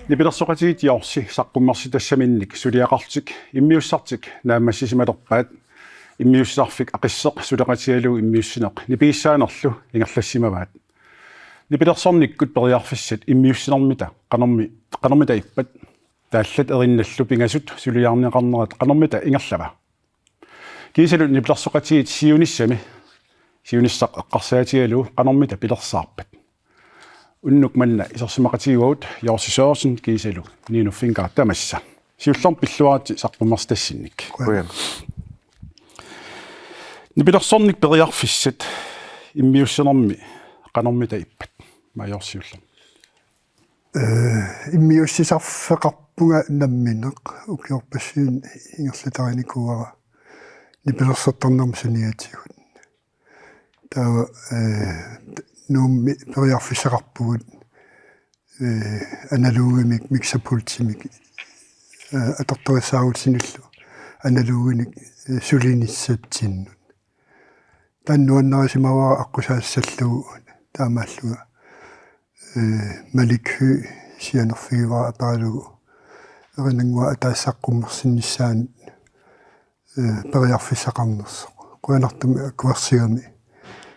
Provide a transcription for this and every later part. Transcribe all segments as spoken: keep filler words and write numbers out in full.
Nipilersoqatigiit Jorsi saqqummersitassaminnik suliaqarlutik immiussartik naammassisimalerpaat. Immiussisarfik Aqisseq suleqatigalugu immiussineq nipigissaanerlu ingerlassimavaat. Nipilersornikkut periarfissat immiussinermita qanormi, qanormita ippat? Taallat erinnallu pingasut suliarineqarnerat qanormita ingerlava? Kiisalu nipilersoqatigiit siunissami siunissaq eqqarsaatigalugu qanormita pilersaarpat? Unnuk manna isersimaqatigivagut Jorsi Sørensen kiisalu Nino Finger, tamassa. Siullermik pilluaritsi saqqummersitassinnik. Qujan. Nipilersornikkut periarfissat immiussinermi qanormita ippat? Major, siullermik. Eh, immiussisarfeqarpunga nammineq, ukiorpassuit ingerlatarinikuuara nipilersortarnermut saniatigut. Taava, eh, Nuummi periarfissaqarpugut, eh, analogimik, mixerpultimik, eh, atortorissaarutinillu analoginik, eh, sulinissatsinnut. Taanna nuannarisimavara aqqusaassallugu taamaallunga, eh, Malik Høegh sianerfigivara aperalugu erinannguaq ataaseq saqqummersinnissaanut, eh, periarfissaqarnersoq. Qujanartumik akuersigami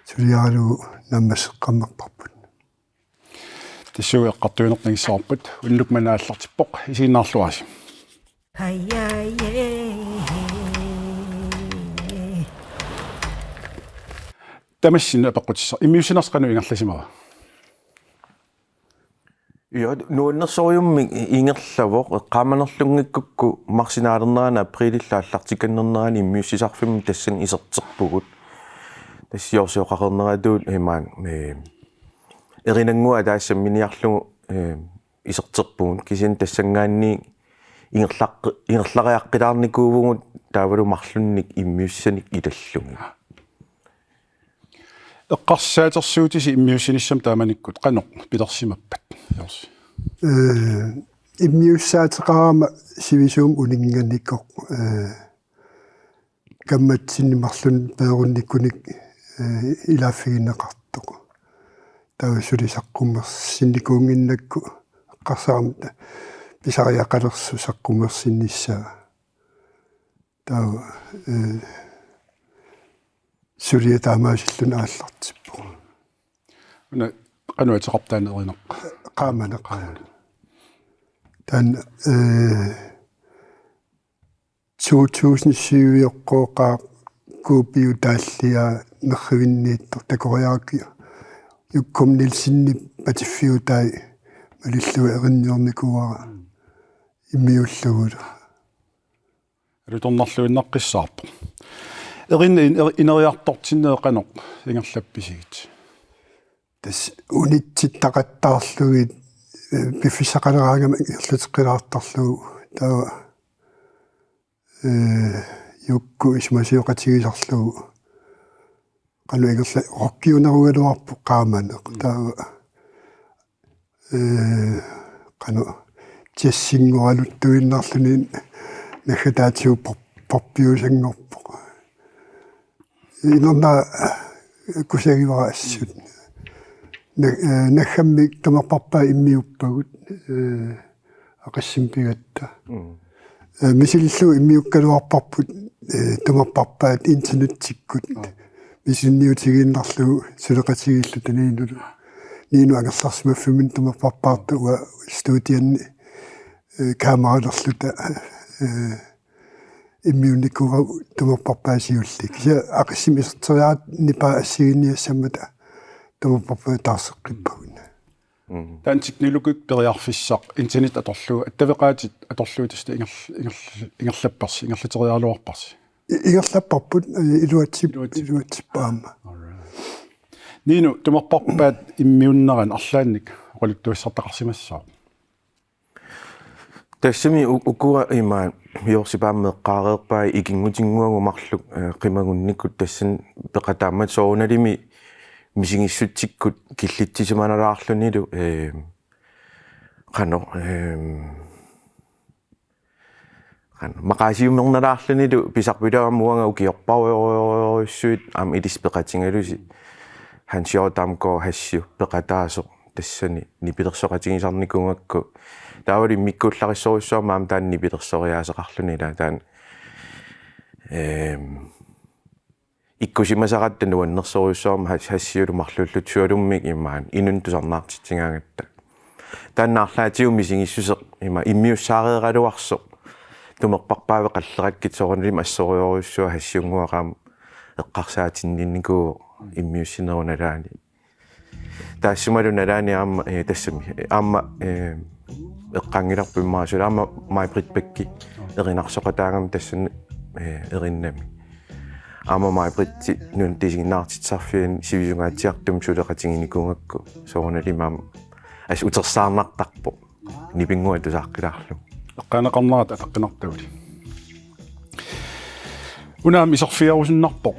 suliaralugu naammasseqqammerparput. Tassuuna eqqartuinertut nangissavarput, unnuk manna aallartippoq, isiginnaarluarisi. Tamassinnut apeqqutissaq: immiussinersi qanoq ingerlasimava? Ja, nuannersorujummik ingerlavoq, eqqaamanerlunngikkukku marsinaalernerani aprilillu aallartikkannernerani immiussisarfimmi tassani iserterpugut. Tassa Jorsioqaqarneratuut imaak, eh, erinannguaq ataaseq samminiarlugu, eh, iserterpugut, kisianni tassanngaanniit ingerlaq-, ingerlariaqqilaarnikuuvugut taavalu marlunnik immiussisanik ilallugit. Eqqarsaatersuutisi immiussinissamut taamanikkut qanoq pilersimappat, Jorsi? Eh, immiussaateqarama sivisuumik uninnganikoq, eh, kammatsinnik marlunnik peerunnikkunik, eh, ilaaffigineqartoq. Taava suli saqqummersinnikuunnginnakku eqqarsarama pisariaqalersoq saqqummersinnissaa. Taava, eh, suliaq taamaasilluni aallartippoq. Una qanoq ateqarpa taanna erinaq? Qaamaneq. Qaamaneq. Taanna, eh, to tusind syv-ioqqooqaaq kuupiutaalliaa nerrivinniittoq takoriarakku. Jukkum Nielsenip patiffiutai malillugu erinniornikuuara immiullugulu. Alutornarluinnaqqissaarpoq. Erinni in-, ineriartortinneq qanoq ingerlappisigit? Tassa unitsittaqattaarlugit, eh, piffissaqaleraangama ingerlateqqilaartarlugu. Taava, eh, Jukku isumasioqatigisarlugu. Qanoq ingerla-, rockiunerugaluarpoq qaamaneq. Mm. Taava, eh, qanoq jazzinngoraluttuinnarluni naggataatigut pop-, poppiusanngorpoq. Inerna kusagivara assut. Na-, eh, naggammik tumerparpaat immiuppagut, eh, Aqissimut pigatta. Mm. Eh, misilillugu immiukkaluarparput, eh, tumerparpaat internettikkut. Aa. Misunniutigiinnarlugu suleqatigiilluta Ninulu. Ninu angerlarsimaffimmini tumerparpaartoq uanga studiani, eh, kameralerluta, eh, immiunnikuuara tumerparpaat siulleq. Kisianni Aqissimut iserteriaraa nipaa assigiinniassammata tumerparpaat taarseqqippagut. Mm. Taanna teknologikkut periarfissaq internet atorlugu, attaveqaatit atorlugu tassa ingerl-, ingerl-, ingerlapparsi, ingerlateriaraluarparsi? I-, ingerlapparput, eh, iluatsip-, Iluatsip-, iluatsippoq aamma. All right. Ninu, tumerparpaat immiunnerani arlaannik oqaluttuassartaqarsimassaaq? Tassami u-, ukua ima Jorsip aamma eqqaareerpai ikinngutinnguagut marluk, eh, qimagunnikkut tassani peqataammat soorunalimi misigissutsikkut killitsisimanalaarlunilu, eh, Qanoq, ehm, qanoq, maqaasiummernalaarlunilu pisarpilaarama uanga ukiorparujorujussuit aamma ilissi peqatigalusi Hans Jordan Gaard Hassiu peqataasoq tassani nipilersoqatigisarnikuugakku. Taavalu immikkuullarissorujussuarmik aamma taanna nipilersoriaaseqarluni ilaa taanna, ehm, ikkusimasaratta nuannersorujussuarmik Has-, Hassiullu marluulluta sualummik imaani inunnut tusarnaartitsigaangatta. Taanna arlaatigut misigissuseq ima immiussaareeraluarsoq. Tumerparpaavi qallerakkit soorunalimi assorujorujussuaq Hassiunnguaq aamma eqqarsaatinninnikuuvoq immiussinerup nalaani. Taassumalu nalaani aamma, eh, tassami, eh, aamma, eh, eqqaanngilarput immaqa suli aamma Maj-Britt Bech erinarsoqataagami tassani, eh, erinnami. Aamma Maj-Britt Nunatta Isiginnaartitsisarfiani sivisungaatsiartumik suleqatiginikuugakku soorunalimi aamma assut utersaarnartarpoq. Nipinnguaq tusaaqqilaarlugu. Eqqaaneqarnerata ataqqinartaguli. Una aamma iserfigerusunnarpoq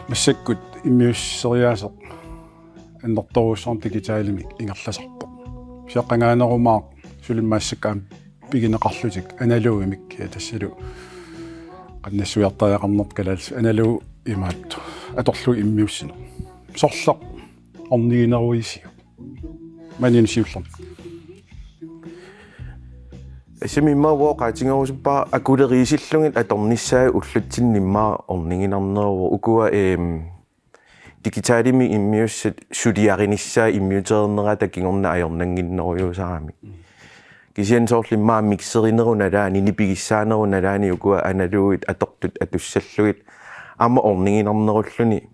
massakkut immiusseriaaseq annertoorujussuarmik digitalimik ingerlasarpoq. Kisianni qangaanerumaaq suli massakkut aamma pigineqarlutik analogimik, ja, tassalu qannassuiartariaqarnerput kalaallisut analog imaattoq atorlugu immiussineq. Sorleq ornigineruisiuk? Maaniinneq siullermik. Assimi immaqa uanga oqaatigerusuppara akuleriisillugit atornissaat ullutsinni immaqa orniginarneruvoq ukua, ehm, digitalimik immiussat suliarinissaat immiutereernerata kingorna ajornannginnerujussuusarami. Kisianni soorlu immaqa mixerinerup nalaani, nipigissaanerup nalaani ukua analogit atortut atussallugit aamma orniginarnerulluni.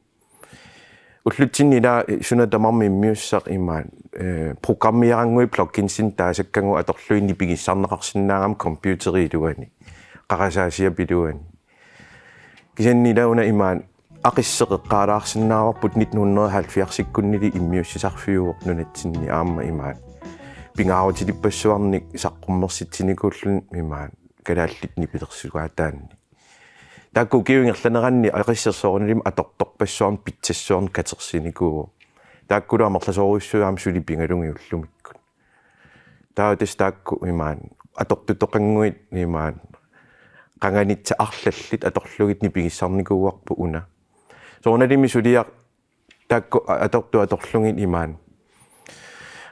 Ullutsinni ilaa suna tamarmi immiussaq imaani, eh, programmeerannguit pluginsit taasakkagut atorlugit nipigissarneqarsinnaagami computeri iluani, qarasaasiap iluani. Kisianni ilaa una imaani aqisseq eqqaalaarsinnaavarput nitten hundrede og halvfjerdsikkunnili immiussisarfiuvoq nunatsinni aamma imaani pingaarutilippassuarnik saqqummersitsinikuulluni imaani kalaallit nipilersugaataanni. Taakku ukiut ingerlaneranni aqisseq soorunalimi atortorpassuarnik pitsassuarnik katersinikuuvoq. Taakkulu amerlasoorujussuit aamma suli pigalugit ullumikkut. Taava tassa taakku imaani atortutoqannguit imaani qanganitsat arlallit atorlugit nipigissarnikuuarput una. Soorunalimi suliaq taakku a-, atortut atorlugit imaani.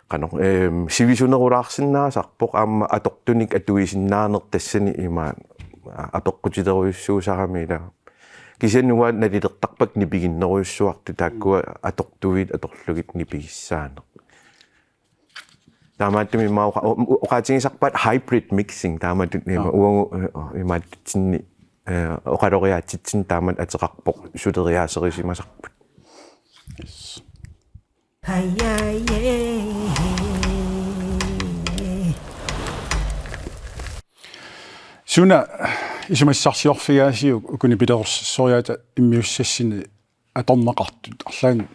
Qanoq, ehm, sivisunerulaarsinnaasarpoq aamma atortunik atuisinnaaneq tassani imaani apeqqutilerujussuusarami ilaa. Kisianni uanga nalilertarpakka nipiginnerujussuartut taakkua atortuit atorlugit nipigissaaneq. Taamaattumik immaqa oqa-, o-, oqaatigisarpaat hybrid mixing taamatut ima Aa. uagut, eh, oh, imaatsinni, eh, oqaloriaatsitsinni taamatut ateqarpoq suleriaaserisimasarput. Yes. Suna isumassarsiorfigaasiuk uku nipilersoriaata immiussassini atorneqartut arlaannik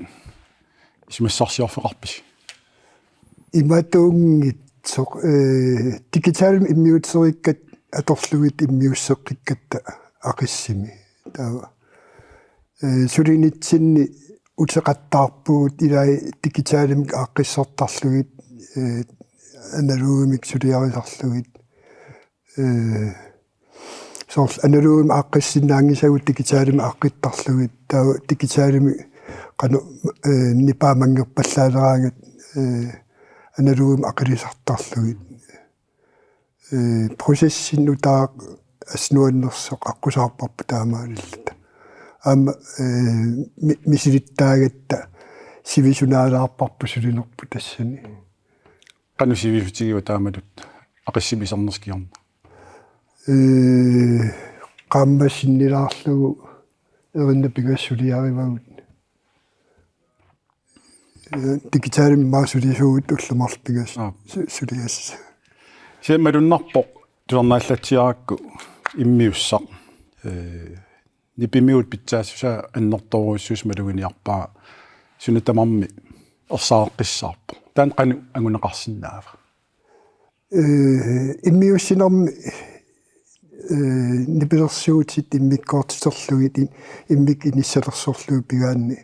isumassarsiorfeqarpisi? Imatuunngitsoq, eh, digitalimik immiusseriikkatta atorlugit immiusseqqikkatta aqissimi. Taava, eh, sulinitsinni uteqattaarpugut ilai digitalimik aaqqissortarlugit, eh, analogimik suliarisarlugit. Eh, soorlu analogimik aaqqissinnaanngisagut digitalimik aaqqittarlugit, taava digitalimik qanoq, eh, nipaa manngerpallaaleraangat, eh, analogimik aqilisartarlugit. Eh, processinut taava assut nuannersoq aqqusaarparput taamaalilluta. Aamma, eh, mi-, misilittaagatta sivisunaalaarparput sulinerput tassani. Qanoq sivisutigiva taamatut aqissimik iserneq kingorna? Eh, qaammat sinnilaarlugu erinat pingasut suliarivagut. Eh, digitalimik immaqa sulisuugut ullut marluk pingasut Aap. su-, suliassat. Kisianni malunnarpoq tusarnaallatsiarakku immiussaq. Eh, nipimigut pitsaassusaa annertoorujussuusoq maluginiarpara suna tamarmi ersaaqqissaarpoq. Taanna qanoq anguneqarsinnaava? Eh, immiussinermi, eh, nipilersuutit immikkoortiterlugit in-, immikkut inissalersorlugit pigaanni,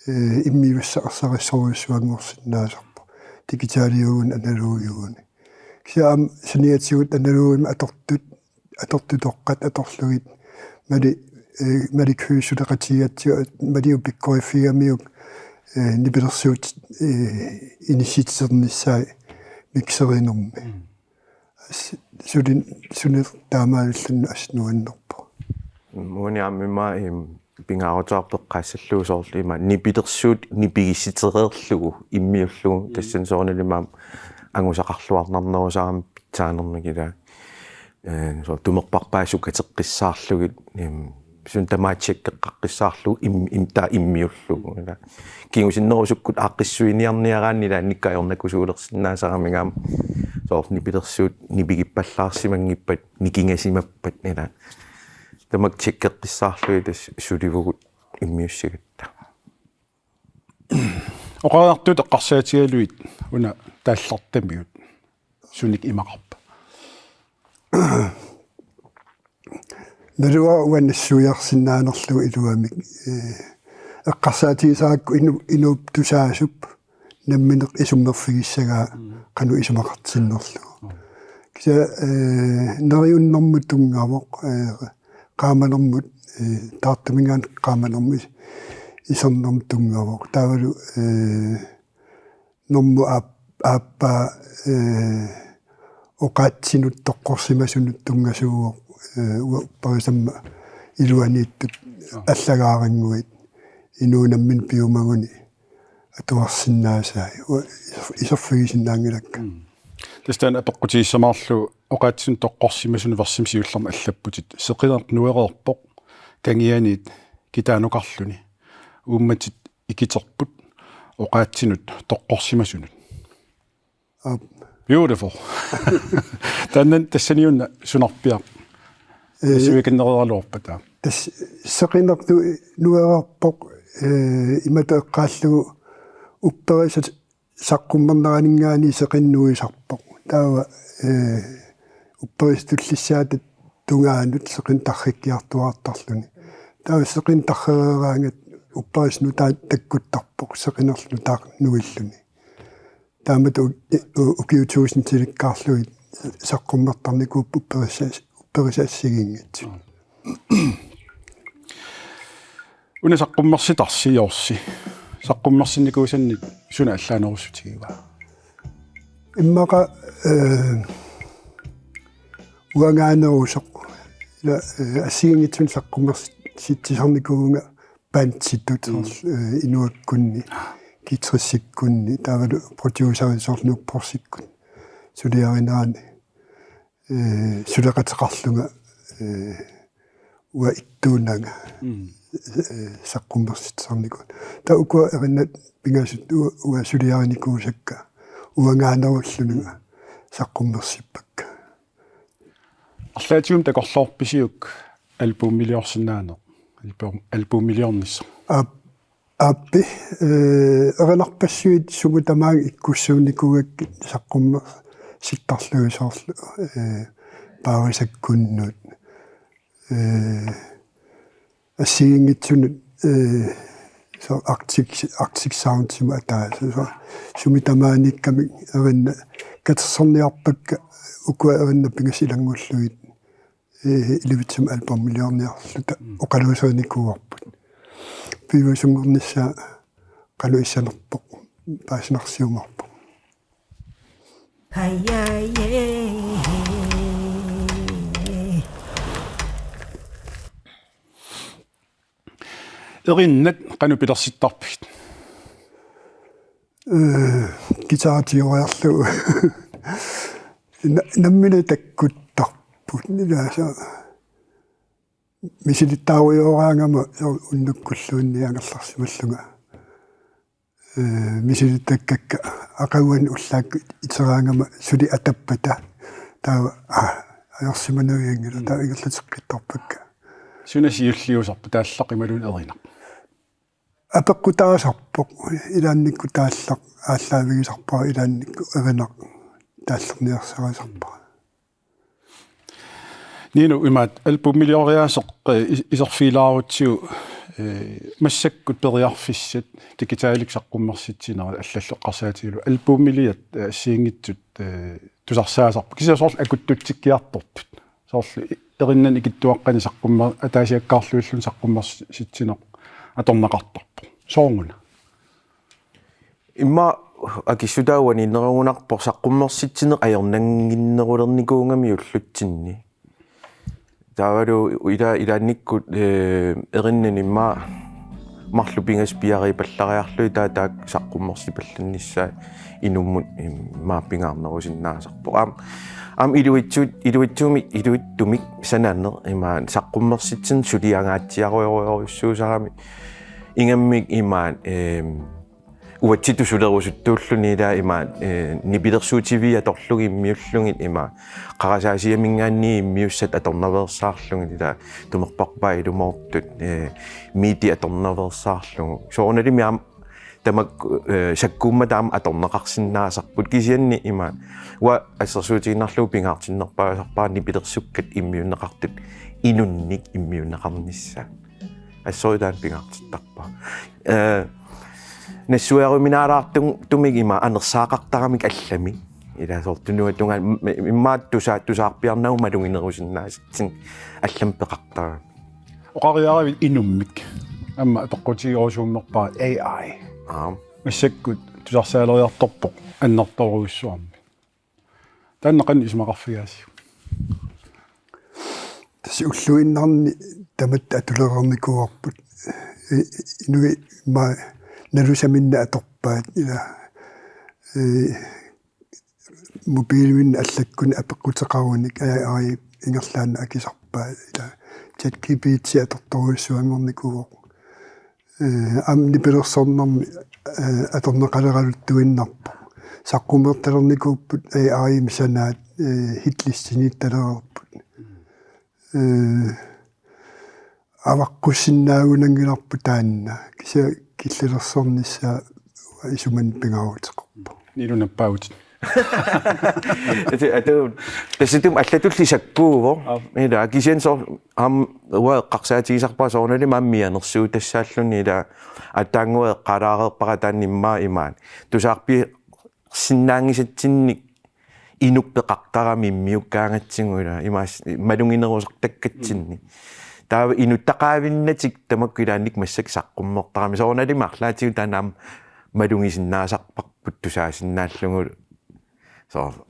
eh, immiussaq ersarissorujussuanngorsinnaasarpoq. Digitaliuguni, analogiuguni. Kisianni aamma saniatigut analogiimik atortut, atortutoqqat atorlugit, Malik, eh, Malik Høegh suleqatigigatsigu, Maliup pikkoriffigiumiuk, eh, nipilersuut, eh, inissitsernissaat mixerinermi. Mm. As-, sulin-, sulineq taamaalilluni assut nuannerpoq. Uani aamma ima, im, pingaaruteqarpoq eqqaassallugu soorlu ima nipilersuut nipigissitereerlugu immiullugu. Mm. Tassani soorunalimi aamma angusaqarluarnarnerusarami pitsaanermik ila. Eh, soorlu tumerparpaat sukateqqissaarlugit, im, suut tamaat tjekkeqqaqqissaarlugu im-, im-, taava immiullugu. Ila. Kingusinnerusukkut aaqqissuiniarniaraanni ilaannikkut ajornakusuulersinnaasaramiuk aamma soorlu nipilersuut nipigippallaarsimanngippat nikingasimappat ila. Tamakku tjekkeqqissaarlugit tassa sulivugut immiussigatta. Oqariartuut eqqarsaatigalugit una taallartamigut sunik imaqarpa? Naluara uanga nassuiarsinnaanerlugu iluamik, eh, eqqarsaatigisarakku inu-, inuup tusaasup nammineq isummerfigissagaa. Mm. Qanoq isumaqartinnerlugu. Mm. Kisianni, eh, neriunnermut tunngavoq, eh, qaamanermut, eh, taartuminngaanniit qaamanermut is-, isernermut tunngavoq. Taavalu, eh, normu aap-, aappaa, eh, oqaatsinut toqqorsimasunut tunngasuuvoq, eh, uanga upperisamma iluaniittut. Aa. Allagaarannguit inuup nammineq piumaguni atuarsinnaasai. Uanga iser-, iserfigisinnaanngilakka. Mm. Tassa taanna apeqqutigissamaarlugu oqaatsinut toqqorsimasunut versimi siullermi allapputit. Seqineq nuereerpoq kangianiit kitaanukarluni. Uummatit ikiterput oqaatsinut toqqorsimasunut. Aap. Beautiful. Taanna tassaniuna sunarpiaq. Eh, suikannereeraluarpata. Tassa seqineq nuereerpoq, eh, imatut eqqaallugu upperisat saqqummerneraninngaanniit seqineq nuisarpoq. Taava, eh, upperisat tullissaata tungaanut seqineq tarrikkiartuaartarluni. Taava seqineq tarrereeraangat upperisaq nutaaq takkuttarpoq seqinerlu nutaaq nuilluni. Taamatut u-, u-, ukiut tuusintilikkaarlugit saqqummertarnikuupput upperisa-, upperisat assigiinngitsut. Una saqqummersitarsi Joorsi. Saqqummersinnikuusannit suna allaanerussutigivaa? Immaqa, eh, uangaanerusoq. Ila, eh, assigiinngitsunik saqqummersitsisarnikuuvunga banditut. Mm. Soorlu, eh, inuakkunni, guitaristikkunni, taavalu producerit soorlu Nuuk Borsikkut suliarinerani, eh, suleqateqarlunga, eh, uanga ittuunnanga. Mm. Eh, saqqummersitsisarnikuuvunga. Taava ukua erinnat pingasut u-, uanga suliarinikuusakka uangaanerullunga saqqummersippakka. Arlaatigut takorloorpisiuk albumiliorsinnaaneq? Album-, albumiliornissaq. Aap-, aappi, eh, erinarpassuit sumut tamaanga ikkussuunnikuugakkit saqqummersittarlugit soorlu, eh, Paarisakkunnut. Eh, assigiinngitsunut, eh, soorlu Arctic, Arctic Soundsimut ataaseq. Soorlu sumi tamaaniikkamik erinnat katersorniarpakka ukua erinnat pingasut ilanngullugit, eh, ilivitsumik albumiliorniarluta. Mm. Oqaluuserinikuuarput. Piviusunngornissaa qanoq issanerpoq, paasinarsiumaarpoq. Erinnat qanoq pilersittarpigit? Eh, guitaritioriarlugu. Na-, nammineq takkuttarput. Ilaasa misilittaarujoraangama soorlu unnukkulluunniit angerlarsimallunga. Eh, misilittakkakka aqaguani ullaakkut iteraangama suli atappata. Taava, ah, ajorsimanuianngilaq, mm, taava ingerlateqqittarpakka. Suna siulliusarpa, taallaq imaluunniit erineq? Apeqqutaasarpoq, ilaannikkut taallaq aallaavigisarpara, ilaannikkut erineq taallerniarsarisarpara. Nino, imaat albumilioriaaseq, eh, is-, iserfigilaarutsigu Ee, massakkut periarfissat digitalikkut saqqummersitsinera allallu eqqarsaatigalugu albumiliat, ee, assigiinngitsut, ee, tusarsaasarput. Kisianni soorlu akuttutsikkiartortut. Soorlu i-, erinnani ikittuaqqani saqqummer-, ataasiakkaarluilluunniit saqqummersitsineq atorneqartarpoq. Sooruna? Immaqa akissutaa uaniinnerugunarpoq saqqummersitsineq ajornannginnerulernikuugami ullutsinni. Taavalu ila-, ilaannikkut, ee, erinnani immaqa marluk pingasut piareerpallariarlugit taava taakku saqqummersipallannissaat inummut immaqa pingaarnerusinnaasarpoq. Aamma, aamma iluitsuut-, iluitsuumik, iluitsumik sananeq imaluunniit saqqummersitsineq suliangaatsiarujorujussuusarami ingammik imaluunniit, eem, uatsitut sulerusuttuulluni ilaa ima, ee, nipilersuutiviit atorlugit immiullugit ima qarasaasiaminngaanniit immiussat atornaveersaarlugit ilaa tumerparpaat ilumoortut, ee, miiti atornaveersaarlugu. Soorunalimi aamma tamakku, ee, sakkuummat aamma atorneqarsinnaasarput kisianni ima uanga assersuutigiinnarlugu pingaartinnerpaasarpara nipilersukkat immiunneqartut inunnik immiunneqarnissaat. Assorsuaq taanna pingaartittarpara. Ee, nassuiaruminaalaartumik ima anersaaqartaramik allamik. Ilaa soorlu tunuatungaa m-, m-, immaqa tusa-, tusaarpiarnagu maluginerusinnaasatsinnik allamik peqartaramik. Oqariaravit inummik. Aamma apeqqutigerusummerpara A I. Aap. Massakkut tusarsaaleriartorpoq annertoorujussuarmik. Taanna qanoq isumaqarfigaasiuk? Tassa ulluinnarni tamatta atulereernikuuarput. I-, i-, inuit immaqa nalusaminnik atorpaat ilaa, ee, mobiiliminni allakkuni apeqquteqarunik A I ingerlaannaq akisarpaat ilaa. ChatGPT atortorujussuanngornikuuvoq. Ee, aamma nipilersornermi, ee, atorneqaleraluttuinnarpoq. Saqqummertalernikuupput A I-mik sanaat, ee, hitlistiniittalereerput. Ee, avaqqussinnaanngilaq taanna. Kisianni killilersornissaa isumanni pingaaruteqarpoq. Nilu nappaavutit. Atu, atu, tassami allatulli sakkuuvoq. Aap. Ilaa, kisianni soorlu aamma uanga eqqarsaatigisarpara soorunalimi aamma mianersuutassaalluni ilaa aatsaannguaq eqqaalaareerpara taanna immaqa imaluunniit. Tusaarpiarsinnaanngisatsinnik inuk peqartarami immiukkaangatsigu ilaa imaas-, maluginerusartakkatsinnik. Taava inuttaqaavinnatik tamakku ilaannikkut massakkut saqqummertarami soorunalimi arlaatigut taanna aamma malugisinnaasarparput tusaasinnaallugu. Soorlu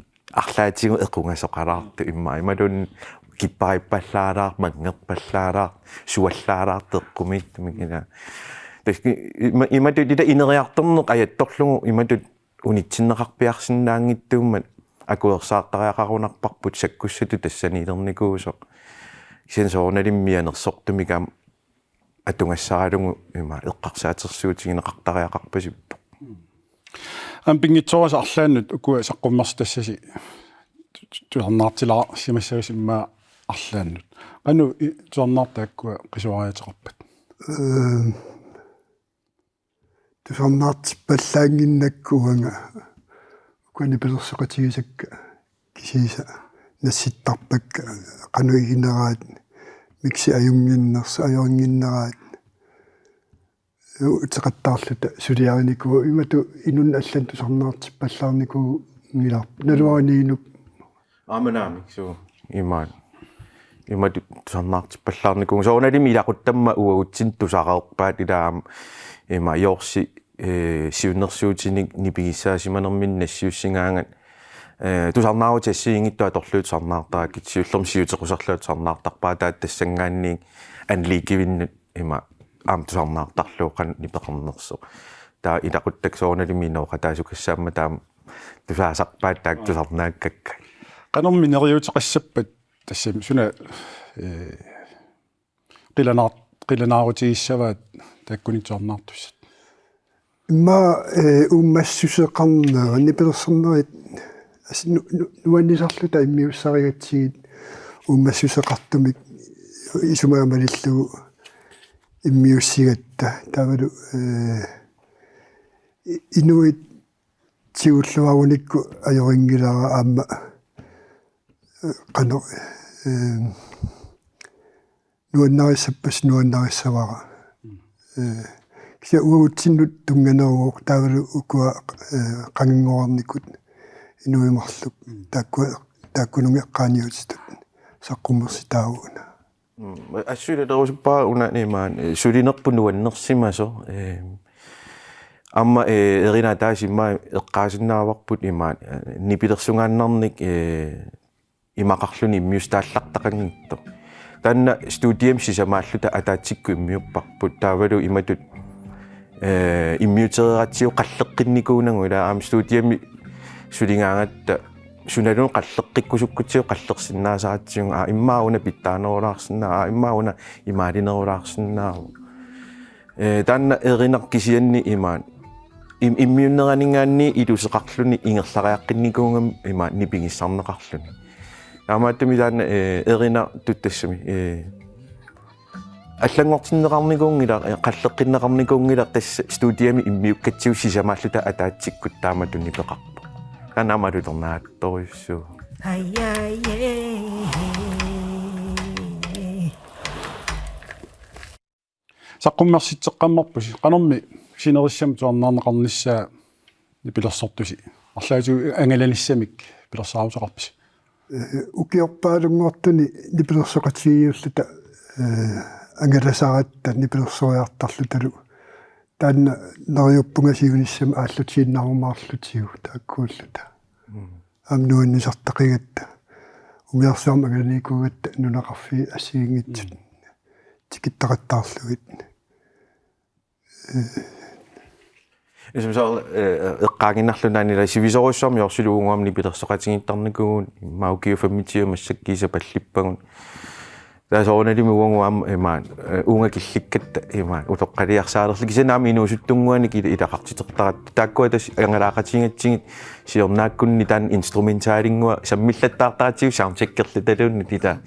arlaatigut equngasoqalaartoq immaqa imaluunniit kipparippallaalaartoq, manngerpallaalaartoq, suallaalaartoq eqqumiittumik ilaa. Tassa ima-, imatut ilaa ineriartorneq ajattorlugu imatut unitsinneqarpiarsinnaanngittuummat akuersaartariaqarunarparput sakkussatut tassaniilernikuusoq. Kisianni soorunalimi mianersortumik aamma atugassaralugu ima eqqarsaatersuutigineqartariaqarpasippoq. Aamma pinngitsoorasi arlaannut ukua saqqummersitassasi tu-, tu-, tusarnaartilaarsimassagasi immaqa arlaannut. Qanoq i-, tusarnaartut taakkua qisuariaateqarpat? Ee, tusarnaartippallaannginnakku uanga ukua nipilersoqatigisakka kisiisa nassittarpakka qanoq igineraat, miksi ajunnginnersoq, ajorinnginneraat. Uteqattaarluta suliarinikuuvoq imatut inunnut allanut tusarnaartippallaarnikuunngilarput. Naluara Niinup. Aamma naamik, suu, imaat. Imatut tusarnaartippallaarnikuuvunga. Soorunalimi ilaquttamma uagutsinnut tusareerpaat ilaa aamma ima Joorsi, ee, siunnersuutinik nipigissaasimanerminni nassiussigaangat, ee, tusarnaarutit assigiinngitsut atorlugit tusarnaartarakkit, siullermik siutequsarlunga tusarnaartarpara, taava tassanngaanniit Anlikivinnut ima aamma tusarnaartarlugu qanoq nipeqarnersoq. Taava ilaquttakka soorunalimi inooqataasukassaammat taama tusaasarpaat taakku tusarnaakkakka. Qanormi neriuuteqassappat tassami suna, ee, qilanaar-, qilanaarutigissavat taakkununnga tusarnaartussat? Immaqa, ee, uummassuseqarnerat, nipilersornerit, as-, nu-, nu-, nuannisarluta immiussarigatsigit uummassuseqartumik isumaga malillugu immiussigatta. Taavalu, ee, i-, inuit tigulluarunikku ajorinngilara aamma, ee, qanoq, ee, nuannarissappat nuannarissavara. Eh, kisianni uagutsinnut tunnganeruvoq taavalu ukua, eh, qanginngorarnikut inuit marluk taakku, taakkununnga eqqaaniutitut saqqummersitaavugut. Mm, assut ilarusuppara una imaat, eh, sulinerput nuannersimasoq, eh, aamma, eh, erinaq taasimma eqqaasinnaavarput imaat, eh, nipilersugaannarnik, eh, imaqarluni immiussitaallartaqanngitsoq. Taanna studiami sisamaalluta ataatsikkut immiupparput taavalu imatut, eh, immiutereeratsigu qalleqqinnikuunagu ilaa aamma studiami suligaangatta sunaluunniit qalleqqikkusukkutsigu qallersinnaasaratsigu, aa, immaqa una pitsaanerulaarsinnaa-, aa, immaqa una imaalinerulaarsinnaavoq. Eh, taanna erinaq kisianni imaat. Im-, immiunneraninngaanniit iluseqarluni ingerlariaqqinnikuugami imaat nipigissarneqarluni. Taamaattumik taanna, eh, erinartut tassami, eh, allanngortinneqarnikuunngilaq, eh, qalleqqinneqarnikuunngilaq tassa studiami immiukkatsigu sisamaalluta ataatsikkut taamatut nipeqarpoq. Taanna aamma alutornartorujussuuvoq. Saqqummersitseqqammerpusi, qanormi sinerissami tusarnaarneqarnissaa nipilersortusi? Arlaatigut angalanissamik pilersaaruteqarpisi? Eh, ukiorpaalunngortuni nipilersoqatigiilluta, eh, angalasaratta nipilersoriartarlutalu. Taanna neriuppunga siunissami aallutiinnaarumaarlutigu taakkuulluta. Mm. Aamma nuannisartaqigatta. Umiarsuarmi angalaniikkuugatta nunaqarfiit assigiinngitsut. Mm. Tikittaqattaarlugit. Isumsor, eh, eqqaaginnarlugu naanila sivisoorujussuarmik Jorsilu uagut aamma nipilersoqatigiittarnikuuvugut, immaqa ukiut femogtyve massakkut sapallippagut. Taava soorunalimi uagut aamma imaat, eh, uunga killikkatta imaat utoqqaliarsaalerluta. Kisianni aamma inuusuttunnguanik ila-, ilaqartitertaratta. Taakkua tassa angalaaqatigigatsigit siornaakkunni taanna instrumentalinngua sammillattaartaratsigu soundcheckerlutaluunniit ila.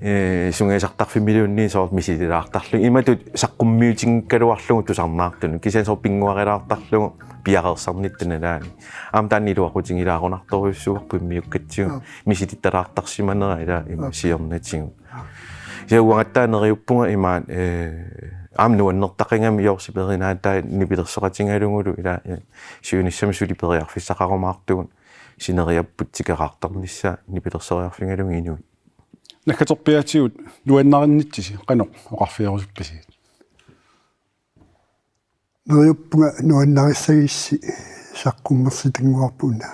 Eh, sungiusartarfimmiluunniit soorlu misililaartarlugu. Imatut saqqummiutinngikkaluarlugu tusarnaartunut. Kisianni soorlu pinnguarilaartarlugu piareersarnitta nalaani. Aamma taanna iluaqutigilaarunartorujussuuarput immiukkatsigu. Joo. Misilittalaartarsimanera ila ima Joo. siornatigut. Joo. Kisianni uangattaaq neriuppunga imaat, eh, aamma nuannertaqigami Jorsip erinaatai nipilersoqatigalugulu ila, eh, siunissami suli periarfissaqarumaartugut sineriapput tikeraartarnissaa nipilersoriarfigalugit inuit. Naggaterpiaatigut nuannarinnitsisi qanoq oqarfigerusuppisi? Neriuppunga nuannarissagissi saqqummersitannguarput una.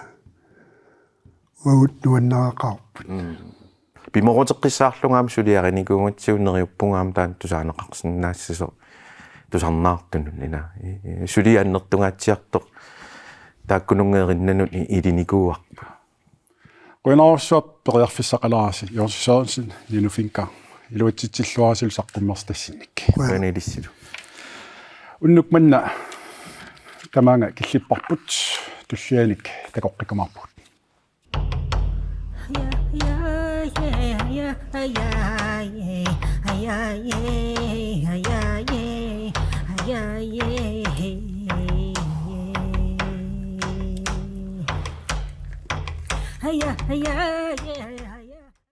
Uagut nuannareqaarput. Mm. Pimooruteqqissaarlunga aamma suliarinikuugatsigu neriuppunga aamma taanna tusaaneqarsinnaassasoq tusarnaartunut ila. I-, i-, suli annertungaatsiartoq taakkununnga erinnanut i-, ilinikuuarput. Qujanarsuaq periarfissaqalaarasi, Jorsi Sørensen, Nino Fink, iluatsitsilluarisilu saqqummersitassinnik. Qujan. Qujanaq ilissilu. Unnuk manna tamaanga killipparput, tullianik takoqqikkumaarpugut.